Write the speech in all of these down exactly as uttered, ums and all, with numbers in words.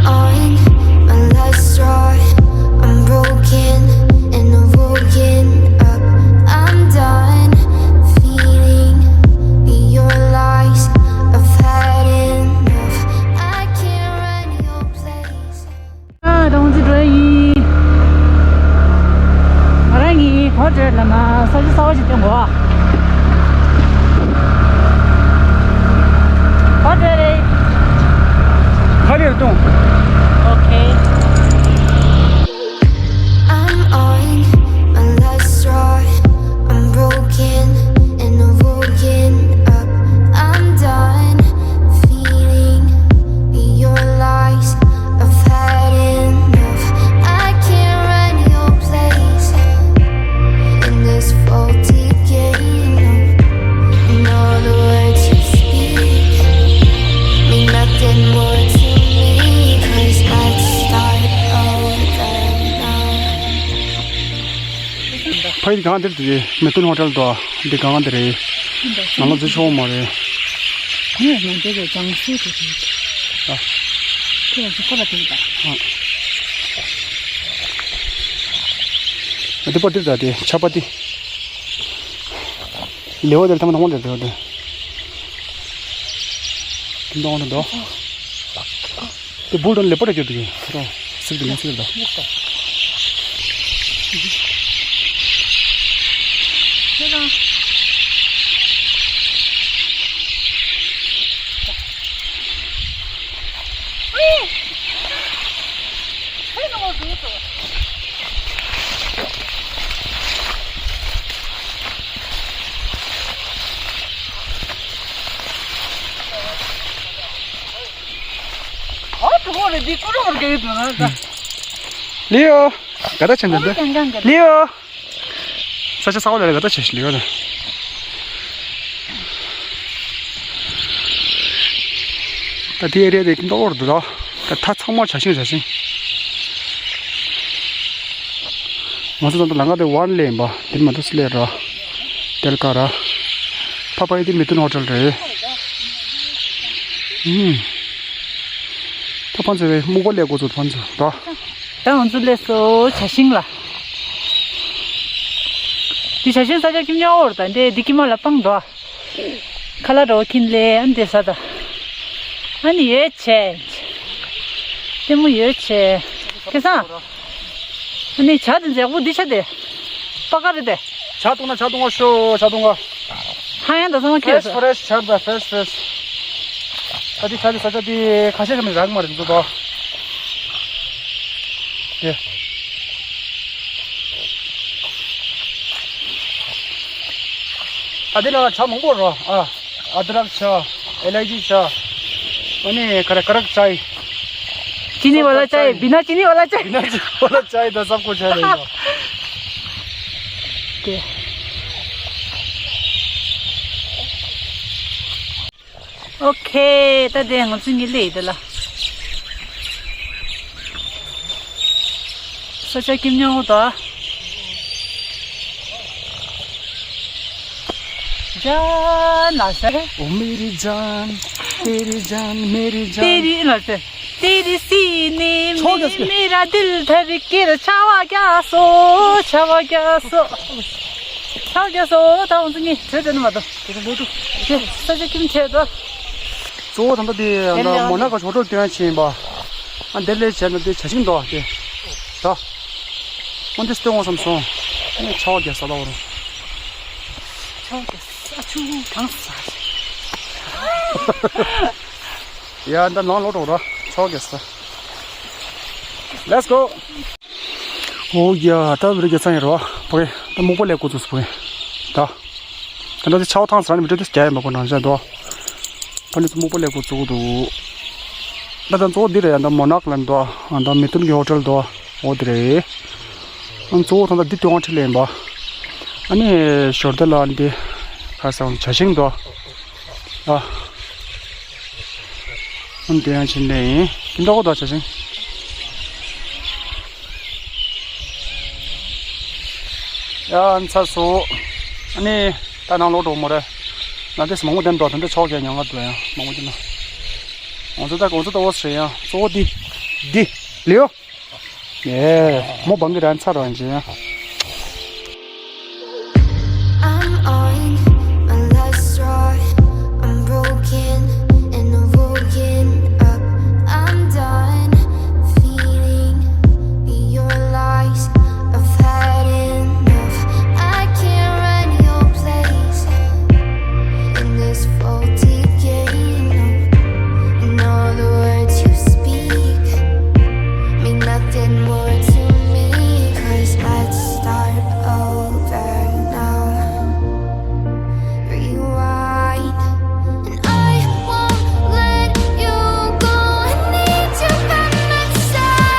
On my last straw, I'm broken and I'm woken up. I'm done feeling your lies. I've had enough. I can't run your place. ཨ། ད་ང་ཚོ་འགྲོ་ཡ་ཡིན། ང་རང་གཉིས་ཧོ་ཊེལ་ལ་ན་ས་ཆ་གསར་པ་ཞིག་སྟོན་དགོས། ཧོ་ཊེལ་རེད། ཧ་ལས་གཏོང་། ཨོ་ཁེ། I'm on my last straw. I'm broken and I'm woken up. I'm done feeling your lies. I've had enough. I can't run your place in this faulty game. And all the words you speak mean nothing more to me. 'Cause I'd start over now. ཕ་ཡུལ་གང་འདིར་དེ་མེ་ཏོན་ཧོ་ཊེལ་དོ། འདི་གང་འདི་རེད། ནང་ལ་འཛུལ་ཆོག་མ་རེད། ངས་ང་འདི་རེད། ལྗང་སེ་དེ་རེད། ཨ། ཁྱེད་ཀྱི་ཁོ་ལ་དེ་ད། ཨ། འདི་པ་འདིར་ད་དེ་ཆ་པ་དེ། ལེའོ་དེར་ཐམ་ཐམ་འདིར་དེ་དེ། འདི་འདོང་འདི་འདོ། དེ་བུལ་དང་ལེ་པོ་ར་གྱོད་དུ་གི་རོ། སིབ་དུ་ལེ་སིབ་དུ། ཨ། གྲོགས་པོ་རེད། འདི་ཀུ་རོ་རེད། ག་ཡོད་དོ་ན་ད། ལིའོ། ག་ད་ཆེན་ད་ད། ཀུ་རོ་ཀྱང་ཀྱང་ག་ལིའོ། ས་ཆ་གསར་པ་ལ་རེ་ག་ད་ཆེ་ཞིག་ལིའོ་ད། ད་དེ་ཨེ་རི་ཡ་དེ་ཀིན་ཏོག་འོར་འདུག་ད། ད་ད་ཚང་མ་བྱ་ཤིང་བྱ་ཤིང་། ང་ཚོ་ད་ལྟ་ལམ་ཁ་དེ་ཝན་ལེན་པ་དེ་མ་གཏོགས་སླེབས་ར། ཏེལ་ཀ་ར། ཕ་ཕ་ཡི་དེ་མི་ཏུན་ཧོ་ཊེལ་རེད། ཨུམ། ད་ཕན་ཚུན་བའི་སྨུག་པ་ལས་འགོ་ཚུགས་ཕན་ཚུན་ར། ད་ང་ཚོ་སླེབས་སོ་བྱ་ཤིང་ལ། འདི་བྱ་ཤིང་ས་ཆ་ཁྱིམ་ཉག་འོར་ད་འདི་འདི་ཀི་མ་ལ་སྤང་འགྲོ། ཁ་ལག་འགྲོ་ཁྱིམ་ལས་ཨ་ནི་དེ་ས་ད། ཨ་ནི་ཡོད་ཆེ། ལྟད་མོ་ཡོད་ཆེ། སྐལ་བཟང་། ཨ་ནི་བྱ་དེ་མཛེས་པོ་འདི་བྱ་དེ། པ་ཀ་རེད་དེ། བྱ་བཏུང་ན་བྱ་བཏུང་བ་ཤོ་བྱ་བཏུང་བ། ཧ་ཡང་ད་སོང་ཁྱེད་ཕེ་རེཤ་ཕེ་རེཤ་བྱ་ད་ཕེ་རེཤ་ཕེ་རེཤ། ད་འདི་བྱ་དེ་ས་ཆ་འདི་ཁ་ཤས་ཀྱི་མི་རག་མ་རེད་འདུག་དོ། དེ། ད་འདི་ལ་བྱ་མང་པོ་རོ་ཨ། ཨ་དྲག་བྱ། ཨེ་ལ་ཅི་བྱ། ཨ་ནི་ཀ་ར་ཀ་རག་ཅའི། ཅི་ནི་བ་ལ་ཅའི། བི་ན་ཅི་ནི་བ་ལ་ཅའི། བི་ན་ཅི་ནི་བ་ལ་ཅའི་ད་སབ་ཀོ་ཅའི་ལ་ཡོད། ཏེ། ཨོ་ཁེ། ད་དེ་ང་ཚོ་གཉིས་ལས་དེ་ལ། ས་ཆ་ཁྱིམ་ཉག་འོ་ད། ཇཱན་ལ་ཟེར། ओ मेरी जान, तेरी जान, मेरी जान। तेरी ལ་ཟེར། तेरी सीने में मेरा दिल धड़के། ཆར་པ་རྒྱག་སོང་། ཆར་པ་རྒྱག་སོང་། ཆར་པ་རྒྱག་སོང་། ད་ང་ཚོ་གཉིས་བྲོས་བྲོས་ནས་མ་གཏོགས། དེ་ས་ཆ་ཁྱིམ་ཆེ་དོ། གཙོ་བོ་ད་ལྟ་དེ་ད་མོ་ན་ཀ་ཞོགས་ཀྲོ་སྟོན་ཕྱིན་པ། ཨ་འདིར་ལས་བྱས་ན་དེ་བྱ་ཤིང་འདུག་དེ། ད། ཨོ་འདི་སྟོན་འོང་བསམ་སོང་། ཨ་ནི་ཆར་པ་རྒྱག་ས་ལ་འོ་རུ། ཆར་པ་རྒྱག་ས་ཆུ་གང་ས། ཡ་ད་ནང་ལོག་འགྲོ་ར་ཆར་པ་རྒྱག་ས། Let's go། ཨོ་ཡ། ད་བི་རི་རྒྱ་ཚང་ཡིན་རོ། བུ་གེ་ད་སྨུག་པ་ལས་འགོ་ཚུགས་བུ་གེ་ད། ད་ལྟ་དེ་ཆར་པ་ཐང་སར་ནི་བི་རི་དེ་རྒྱ་ཡིན་པ་ཁོ་ནང་བཞིན་དོ། ཕ་ནི་སྨུག་པ་ལས་འགོ་ཚུགས་འདུག་ད་ད་གཙོ་བོ་འདི་རེད་ཡ། ད་མོ་ནག་ལ་འདུག་ད་མི་ཏུན་གྱི་ཧོ་ཊེལ་འདུག་འོ་དེ་རེད། ཨ་གཙོ་བོ་ད་ད་འདི་སྟོན་ཁྲི་ལེན་པ། ཨ་ནི་ཞོར་དེ་ལ་འདི་ཁ་སང་བྱ་ཤིང་འདུག་ཨ། ཨ་ནི་དེ་ཡང་ཕྱིན་ནས་ཡིན། ཀིན་ཏོག་གོ་ད་བྱ་ཤིང་། ཡ་ཨ་ནི་ཚར་སོང་། ཨ་ནི་ད་ནང་ལོག་འགྲོ་མོ་རེད། ན་དེ་མང་པོ་དེ་འགྲོ་ད་འདི་ཆོག་གི་ཉང་ང་འགྲོ་ཡང་མང་པོ་དེ་ན། ང་ཚོ་ད་ང་ཚོ་ད་འོ་ཟེར་ཡང་གཙོ་བོ་འདི། འདི་ལེའོ། ཡེ། མོ་བང་གི་རང་ཚར་རང་ཅན། I'm on my last straw. I'm broken and I'm woken up. I'm done feeding your lies. I've had enough. I can't run your place in this faulty game. No. And all the words you speak mean nothing more to me. 'Cause let's start over now. Rewind. And I won't let you go. I need you by my side.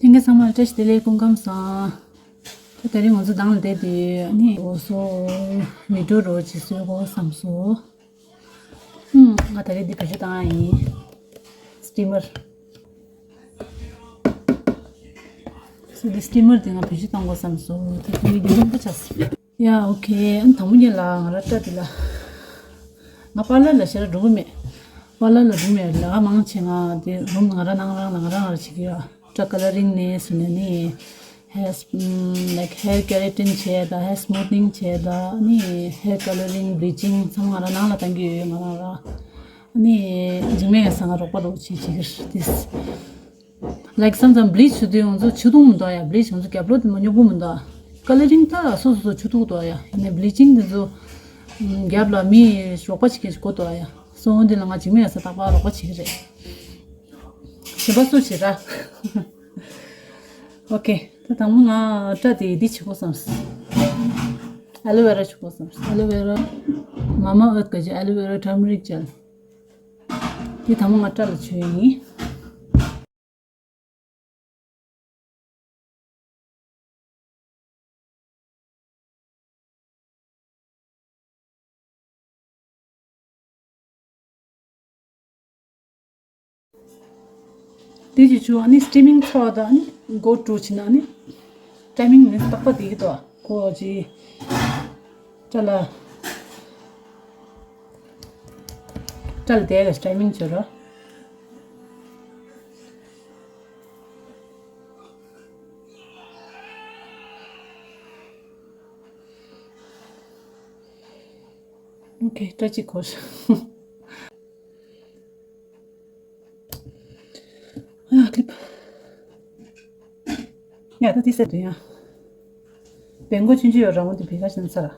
ལྷན་རྒྱས་ཚང་མ་བཀྲ་ཤིས་བདེ་ལེགས། སྐུ་ཁམས་བཟང་། ད་དེ་རིང་ང་ཚོ་མདང་ལ་བསྡད་དེ་ནི་འོ་སོ་བི་ཌིའོ་རོ་ཅིག་བཟོས་དགོས་བསམ་སོང་། ཧུམ། ང་ད་རེས་འདི་བེད་སྤྱོད་བཏང་ཡ་ཡིན། སི་ཊི་མར། སོ་འདི་སི་ཊི་མར་དེ་ང་བེད་སྤྱོད་བཏང་དགོས་བསམ་སོང་། དེ་དེ་མི་འདི་མང་པོ་ཆགས་སོང་། ཡ་ཨོ་ཁེ། ཨ་ནི་དང་པོ་ཉིད་ལ་ང་རང་སྐྲ་འདི་ལ། ང་པར་ལར་ལ་ཞེ་དྲག་འགྲོ་གི་མེད། པར་ལར་ལ་འགྲོ་གི་མེད་ལ་མང་ཆེ་ང་དེ་རུམ་ང་རང་ནང་རང་ལ་ང་རང་ང་རང་བྱེད་ཀྱི་ཡོད། སྐྲ་ཀ་ལ་རིང་ནས་བཟུང་ནས་ནི། ཧེར་ཨམ་ལའིཀ་ཧེར་ཀེ་ར་ཊིན་བྱས་དང་ཧེར་སི་མུ་ཐིང་བྱས་དང་ནི་ཧེར་ཀ་ལ་རིང་བི་ལི་ཅིང་ཚང་མ་ང་རང་ནང་ལ་བཏང་གི་ཡོད་ང་རང་རང་། ནི་འཇིགས་མེད་ཡ་ས་ང་རོགས་པ་རོགས་བྱེད་བྱེད་ཀྱི་རེད། ལའིཀ་བསམ་ཙམ་བི་ལི་ཅི་བྱེད་དུས་ང་ཚོ་ཆུ་འཐུང་མི་འདུག་ཡ། བི་ལི་ཅི་ང་ཚོ་རྒྱབ་ལོགས་དེ་མ་སྨྱུག་པོ་མི་འདུག་ཀ་ལ་རིང་ད་སོ་སོ་སོ་ཆུ་འཐུང་འདུག་ཡ། ཡིན་ནའི་བི་ལི་ཅིང་དེ་ཚོ་རྒྱབ་ལ་མི་རོགས་པ་བྱེད་མཁན་ཞིག་དགོས་འདུག་ཡ། སོ་འོན་ཏེ་ལ་ང་འཇིགས་མེད་ཡ་ས་རྟག་པར་རོགས་པ་བྱེད་ཀྱི་རེད། གཞན་པ་སུ་བྱེད་ར། ཨོ་ཁེ། ད་དང་པོ་ང་སྐྲ་དེ་འདི་བྱེད་དགོས་བསམས། ཨ་ལོ་ཝེ་ར་བྱེད་དགོས་བསམས། ཨ་ལོ་ཝེ་ར། མ་མ་ཨར་ཐི་ག་ཅི་ཨ་ལོ་ཝེ་ར་ཊར་མ་རིག་ཇེལ། འདི་དང་པོ་ང་སྐྲ་ལ་བྱུགས་ཡིན། དེ་ཅི་ཆུ་ཨ་ནི་སི་ཊི་མིང་ཚོགས་དང་ཨ་ནི་གོ་ཀྲུ་ཕྱིན་ན་ཨ་ནི་ཊའི་མིང་ནི་རྟག་པ་དེ་གི་དོ་ཁོ་ཅི་སྐྲ་ལ་སྐྲ་ལ་དེ་ག་ཊའི་མིང་བྱོས་རོགས། ཨོ་ཁེ། སྐྲ་གཅིག་གོ་ཤག་ཨ་ཡ་ཀླིབ། ཡ་ད་དེ་སེ་དུ་ཡ། བེང་གོ་ཆུན་ཆུན་ཡོད་རང་ངོ་དེ་བེ་ག་ཤན་ས།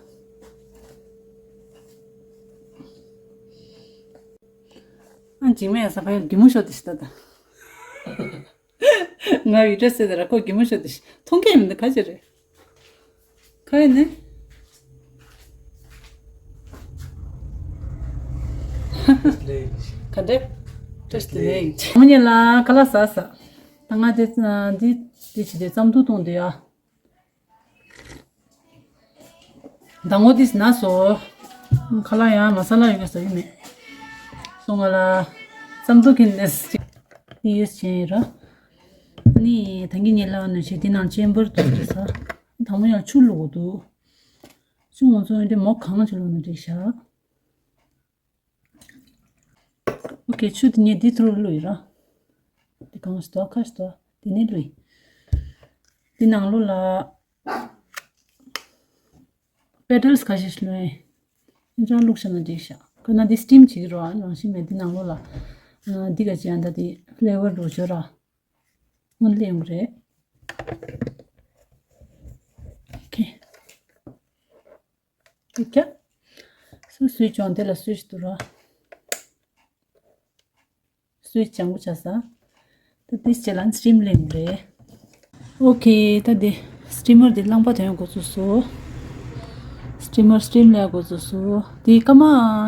ཨ་འཇིགས་མེད་ཡ་ས་ཕ་ཡ་གི་མོ་ཤོ་དེ་ཤི་ད་ད། ང་བི་ཌིའོ་བཟོས་དེ་ར་ཁོ་གི་མོ་ཤོ་དེ་ཤི་མཐོང་གི་མི་འདུག་ག་ཅི་རེད། ག་ཡིན་ནི། ག་འདྲ། ཏོས་ཏི་ནེ། མོ་ཉེ་ལ་ཁ་ལག་ཟ་ཟ། ད་ང་དེ་འདི་འདི་བྱེད་དེ་རྩམ་ཐུག་བཏུང་དེ་ཡ། ཟླ་ངོ་དེ་ན་སོ། ཁ་ལག་ཡང་མ་ས་ལ་ཡོད་ག་ཟ་ཡི་མེད། སོ་ང་ལ་རྩམ་ཐུག་གི་ནས་ཅིག་ཡོད་ཅན་ར། ནི་ད་གིན་ཉེ་ལ་ནས་བྱེད་དེ་ནང་ཅན་པར་དུ་རེད་ས། དང་པོ་ཡང་ཆུ་བླུགས་འདུག་ཆུ་ང་ཚོ་འདི་མོ་གང་ཅི་ལོ་ན་འགྲིག་ཤག་ཨོ་ཁེ། ཆུ་དེ་ངས་འདི་ཐུར་བླུགས་ཡོད་ར། འདི་གང་ཞིག་དོ་ཁ་ཞིག་དོ་དེ་ནས་བླུགས་ཡིན། འདི་ནང་ལོགས་ལ་པེ་ཊལ་སི་ཁ་ཤས་ཤིག་བླུགས་ཡིན། འདི་རང་བླུགས་བཞག་ན་འགྲིག་ཤག་ཁོ་ན་འདི་སི་ཊིམ་བྱེད་ཀྱི་རོ། ཨ་ནང་བཞིན་མེད་འདི་ནང་ལོགས་ལ། འདི་ག་ཅི་ཡང་ད་འདི་ཕི་ལེ་ཝར་འགྲོ་བྱོས་ར། སྔོན་ལེན་རེད། ཨོ་ཁེ། ཨོ་ཁེ། སུ་སུའི་ཅོང་དེ་ལ་སུའི་ཞིག་ཏུ་ར། སུའི་ཅང་གུ་ཆ་ས། ད་དེ་ཅེ་ལ་སི་ཊིམ་ལེན་རེད། ཨོ་ཁེ། ད་དེ་སི་ཊི་མར་དེ་རླངས་པ་ཐོན་འགོ་ཚུགས་སོ། སི་ཊི་མར་སི་ཊིམ་ལས་འགོ་ཚུགས་སོ། དེ་སྐར་མ་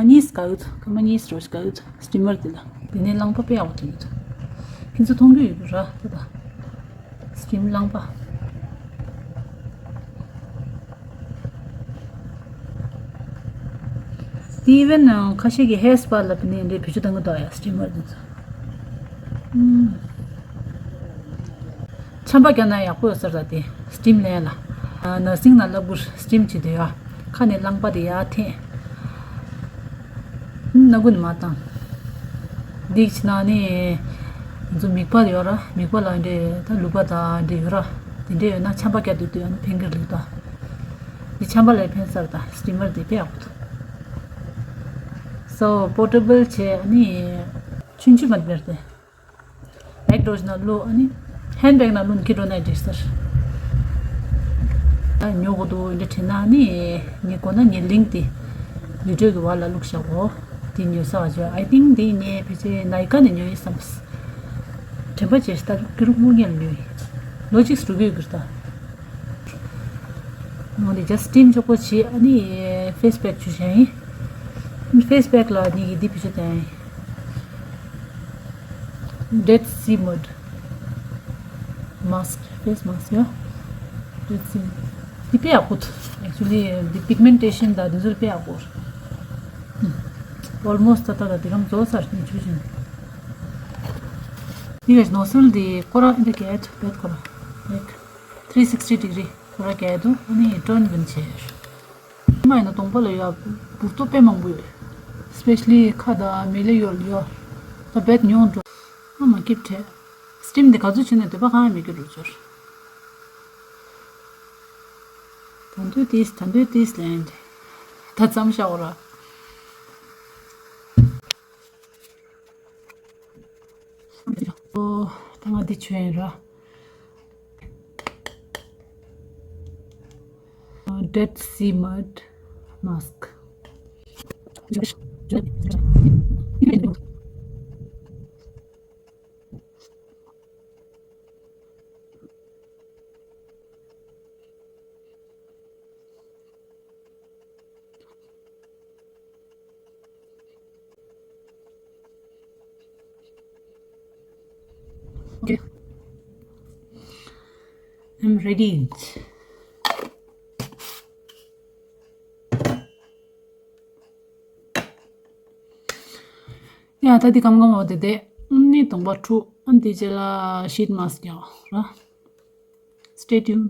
གཉིས་ག་ཡོད། སྐར་མ་གཉིས་རོ་ག་ཡོད། སི་ཊི་མར་དེ་ལ། དེ་ནས་རླངས་པ་དཔེ་ཡག་པོ་ཐོན་ཡོད། ཁྱེད་ཚོ་མཐོང་རྒྱུ་ཡོད་ར་ད་ད། སི་ཊིམ་རླངས་པ། དེ་even ཁ་ཤས་ཀྱི་hair spa ལབ་ནས་འདྲའི་བེད་སྤྱོད་གཏང་གི་འདུག་ཡ། སི་ཊི་མར་དེ་ཚོ། ཨུམ། ཆམ་པ་བརྒྱབ་ན་ཡག་པོ་ཡོད་ས་རེད་ད་དེ། སི་ཊིམ་ལེན་ལ། ནར་སིང་ནང་ལབ་དགོས། སི་ཊིམ་བྱེད་དུས་ཡ། ཁ་ནས་རླངས་པ་དེ་ཡར་འཐེན། སྣ་ཁུག་ནས་མར་བཏང་། འདི་བྱས་ན་ནི། ང་ཚོ་མིད་པ་ཡོད་ར། མིད་པ་ལ་འདི་ད་ལུད་པ་དང་འདི་ཡོད་ར། དེ་འདྲ་ཡོད་ན་ཆམ་པ་བརྒྱབ་དུས་དུས་ཡང་ཕན་གི་རེད་ད། འདི་ཆམ་པ་ལས་ཕན་ས་རེད་ད། སི་ཊི་མར་དེ་དཔེ་ཡག་པོ་འདུག So portable བྱས་ནི། ཆུང་ཆུང་མ་འདི་རེད་དེ། བེག་འགྲོ་བཞིན་ན་བླུགས། ཨ་ནི་ཧེན་བེག་ནང་བླུགས་ནས་འཁྱེར་འགྲོ་ན་འགྲིག་ས་རེད། ཨ་ཉོ་དགོས་འདུག་འདི་དྲན་ན་ནི་ངས་གོ་ན་ངས་ལིང་ཀི་དེ་ཡུ་ཊུབ་གི་བར་ལ་བླུགས་བཞག་གོ། དེ་ཉོ་ས་བ་བྱོས། I think དེ་ངས་ཕལ་ཆེར་ནའི་ཀ་ནས་ཉོ་ཡིན་བསམ། དྲན་པ་བརྗེད་ཤག་ད་ཀི་རུ་དངུལ་ཉལ་ཉོས་ཡིན། ལོ་གཅིག་འགྲོ་གི་ཡོད་གི་རེད་ད། འོ་འདི་just སི་ཊིམ་ཆོག་པོ་བྱས། ཨ་ནི་ཕེ་སི་པེག་བྱུགས་བཞག་ཡིན། ཕེ་སི་པེག་ལ་ངས་ཀྱི་འདི་བེད་སྤྱོད་བཏང་ཡིན། Dead Sea Mud Mask, face mask ཡ། Dead Sea Mud འདི་དཔེ་ཡག་པོ་འདུག Actually འདི་པིག་མེན་ཊེ་ཤན་དང་འདི་ཚོར་དཔེ་ཡག་པོ་རེད། Almost ད་ལྟ་ད་འདི་གམ་རྫོགས་ཚར་ནས་བྱུས་བྱུས། འདི་ག་ནོ་སི་ལ་འདི་ཁོ་རང་འདི་གས་བེད་ཁོ་རང་like three sixty degree ཁོ་རང་གས་འདུག་ཨ་ནི་ཊརན་བྱས། མ་ཡིན་ན་གདོང་པ་ལ་ཡ་འབུར་ཏོ་དཔེ་མང་པོ་ཡོད། Especially ཁ་དང་མིག་ལ་ཡོད་ཡོད། ད་བེད་ཉོ་འགྲོ། ཨ་མ་སྐྱིད་བྲལ། སི་ཊིམ་འདི་ག་ཚོད་བྱས་ནས་འདོད་པ་གང་ཡང་མེད་ཀྱི་རུ་ཚོར། ད་འདོད་ཏིས་ད་འདོད་ཏིས་ལན། ད་ཙམ་ཤ་འོ་ར། ཨོ། ད་ང་འདི་བྱོས་ཡིན་ར། Dead Sea Mud Mask Okay. I'm ready. ཡ་ད་འདི་སྐམ་སྐམ་འོ་དེ་དེ། ཨ་ནི་གདོང་པ་འཁྲུ། ཨ་ནི་དེ་རྗེས་ལ་ཤིད་མཱ་སི་ཀི་རྒྱག་ར། Stay tuned.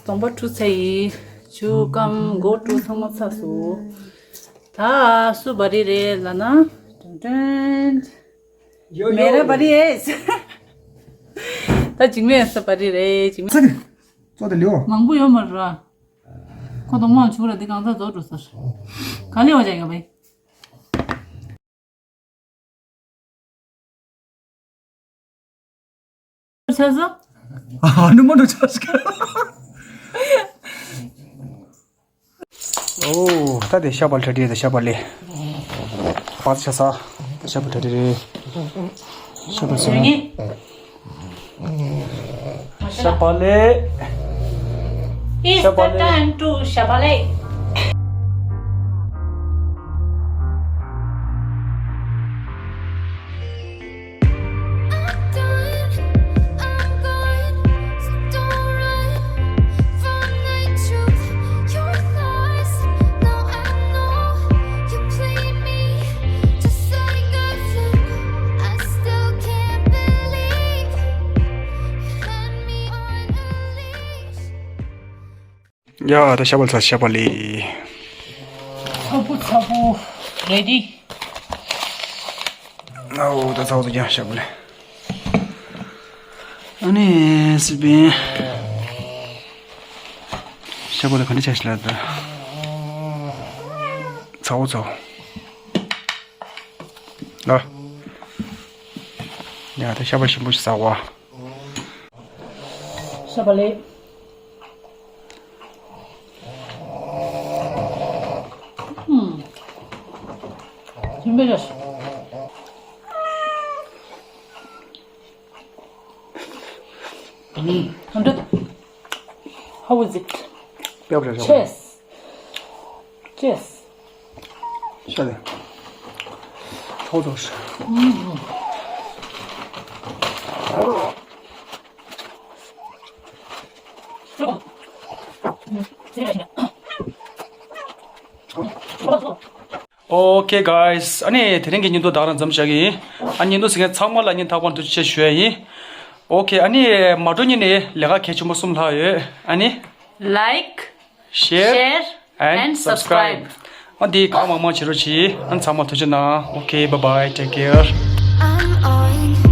གདོང་པ་འཁྲུ་ཚར་ཡིན། ཆུ་སྐམ་མགོ་བཀྲུ་ཚང་མ་ཚར་སོང་། ད་སུ་བ་རི་རེད་ལབ་ན། ཏན་ཏན། ཡོ་ཡོ། མེ་ར་བ་རི་ཨེ། ད་འཇིགས་མེད་ས་བ་རི་རེད་འཇིགས་མེད། ཚ་གི། ཙོ་དེ་ལིའོ། མང་པོ་ཡོད་མ་རེད། ཁོ་དང་མ་བྱུང་ར་འདི་གང་ཚ་རྫོགས་འགྲོ་ས་རེད། ག་ལེ་བ་ཅག་ཡོད་པས། ཆ་ས། ཨ་ནུ་མ་འགྲོ་ཆ་ཞིག་ཨོ། ད་དེ་ཤ་བག་ལེབ་གྲ་སྒྲིག་རེད། ཤ་བག་ལེབ། པགས་ཆ་ས། ད་ཤ་བག་གྲ་སྒྲིག་རེད། ཤ་བག་ལེབ། ཤ་བག་ལེབ། It's the time to ཤ་བག་ལེབ། ཡ་ད་ཤ་བག་ལེབ། ཤ་བག་ལེབ། ཚ་པོ་ཚ་པོ་རེ་ཌི། ཨོ་ད་ཚ་པོ་ཚ་ཡ་ཤ་བག་ལེབ། ཨ་ནི་སི་པིན། ཤ་བག་ལེབ་ག་འདྲ་ཆགས་ཤི་ལ་ད། ཚ་པོ་ཚ་པོ། ལ། ཡ་ད་ཤ་བག་ཞིམ་པོ་ཞིག་ཟ་བ། ཤ་བག་ལེབ། ཨུམ། ཞིམ་པོ་ཞིག་ཨུམ། ཨ་འདྲ། How is it? དཔེ་བ་རེད། Cheers. Cheers. ཤ་ལེ། ཚོགས་ཚོགས་ཤ། Okay guys, ཨ་ནི་དེ་རིང་གི་བརྙན་ཐུང་ད་ག་རང་མཚམས་བཞག་གི་ཡིན། ཨ་བརྙན་ཐུང་གཟིགས་མཁན་ཚང་མ་ལ་སྙིང་ཐག་པ་ནས་ཐུགས་རྗེ་ཆེ་ཞུ་ཡ་ཡིན། Okay, ཨ་ནི་མ་འགྲོ་ཉིན་ནས་ལས་ཀ་གལ་ཆེན་པོ་གསུམ་ལྷག་ཡོད། ཨ་ནི། Like, share, and subscribe. ཨ་འདི་གང་མང་མང་བྱེད་རོགས་གྱིས། ཨ་ཚང་མ་ཐུགས་རྗེ་གནང་། Okay, bye bye, take care. I'm on